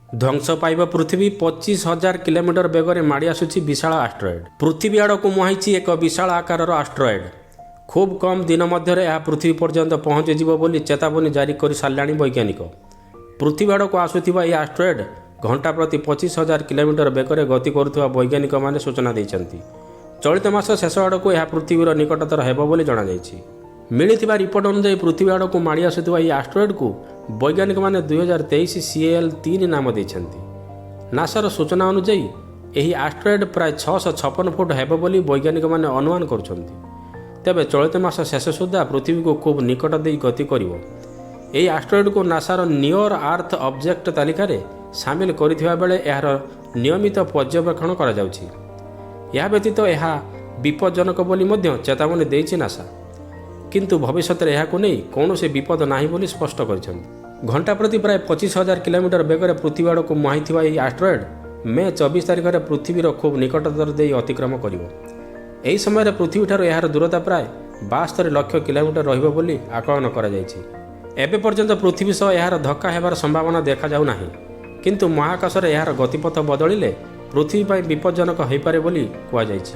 ଧ୍ୱଂସ ପାଇବ ପୃଥିବୀ। 25,000 କିଲୋମିଟର ବେଗରେ ମାଡ଼ି ଆସୁଛି ବିଶାଳ ଆଷ୍ଟ୍ରଏଡ୍। ପୃଥିବୀ ଆଡ଼କୁ ମୁହାଁଇଛି ଏକ ବିଶାଳ ଆକାରର ଆଷ୍ଟ୍ରଏଡ୍। ଖୁବ୍ କମ୍ ଦିନ ମଧ୍ୟରେ ଏହା ପୃଥିବୀ ପର୍ଯ୍ୟନ୍ତ ପହଞ୍ଚିଯିବ ବୋଲି ଚେତାବନୀ ଜାରି କରିସାରିଲାଣି ବୈଜ୍ଞାନିକ। ପୃଥିବୀ ଆଡ଼କୁ ଆସୁଥିବା ଏହି ଆଷ୍ଟ୍ରଏଡ୍ ଘଣ୍ଟା ପ୍ରତି 25,000 କିଲୋମିଟର ବେଗରେ ଗତି କରୁଥିବା ବୈଜ୍ଞାନିକମାନେ ସୂଚନା ଦେଇଛନ୍ତି। ଚଳିତ ମାସ ଶେଷ ଆଡ଼କୁ ଏହା ପୃଥିବୀର ନିକଟତର ହେବ ବୋଲି ଜଣାଯାଇଛି। ମିଳିଥିବା ରିପୋର୍ଟ ଅନୁଯାୟୀ, ପୃଥିବୀ ଆଡ଼କୁ ମାଡ଼ି ଆସୁଥିବା ଏହି ଆଷ୍ଟ୍ରଏଡ୍କୁ ବୈଜ୍ଞାନିକମାନେ 2023 ସିଏଏଲ୍ 3 ନାମ ଦେଇଛନ୍ତି। ନାସାର ସୂଚନା ଅନୁଯାୟୀ, ଏହି ଆଷ୍ଟ୍ରଏଡ୍ ପ୍ରାୟ 656 ଫୁଟ ହେବ ବୋଲି ବୈଜ୍ଞାନିକମାନେ ଅନୁମାନ କରୁଛନ୍ତି। ତେବେ ଚଳିତ ମାସ ଶେଷ ସୁଦ୍ଧା ପୃଥିବୀକୁ ଖୁବ୍ ନିକଟ ଦେଇ ଗତି କରିବ। ଏହି ଆଷ୍ଟ୍ରଏଡ୍କୁ ନାସାର ନିୟର ଆର୍ଥ ଅବଜେକ୍ଟ ତାଲିକାରେ ସାମିଲ କରିଥିବା ବେଳେ ଏହାର ନିୟମିତ ପର୍ଯ୍ୟବେକ୍ଷଣ କରାଯାଉଛି। ଏହା ବ୍ୟତୀତ ଏହା ବିପଜ୍ଜନକ ବୋଲି ମଧ୍ୟ ଚେତାବନୀ ଦେଇଛି ନାସା। କିନ୍ତୁ ଭବିଷ୍ୟତରେ ଏହାକୁ ନେଇ କୌଣସି ବିପଦ ନାହିଁ ବୋଲି ସ୍ପଷ୍ଟ କରିଛନ୍ତି। ଘଣ୍ଟା ପ୍ରତି ପ୍ରାୟ 25,000 କିଲୋମିଟର ବେଗରେ ପୃଥିବୀ ଆଡ଼କୁ ମୁହାଁଇଥିବା ଏହି ଆଷ୍ଟ୍ରଏଡ୍ ମେ 24 ତାରିଖରେ ପୃଥିବୀର ଖୁବ୍ ନିକଟତର ଦେଇ ଅତିକ୍ରମ କରିବ। ଏହି ସମୟରେ ପୃଥିବୀଠାରୁ ଏହାର ଦୂରତା ପ୍ରାୟ 72 ଲକ୍ଷ କିଲୋମିଟର ରହିବ ବୋଲି ଆକଳନ କରାଯାଇଛି। ଏବେ ପର୍ଯ୍ୟନ୍ତ ପୃଥିବୀ ସହ ଏହାର ଧକ୍କା ହେବାର ସମ୍ଭାବନା ଦେଖାଯାଉ ନାହିଁ, କିନ୍ତୁ ମହାକାଶରେ ଏହାର ଗତିପଥ ବଦଳିଲେ ପୃଥିବୀ ପାଇଁ ବିପଜ୍ଜନକ ହୋଇପାରେ ବୋଲି କୁହାଯାଇଛି।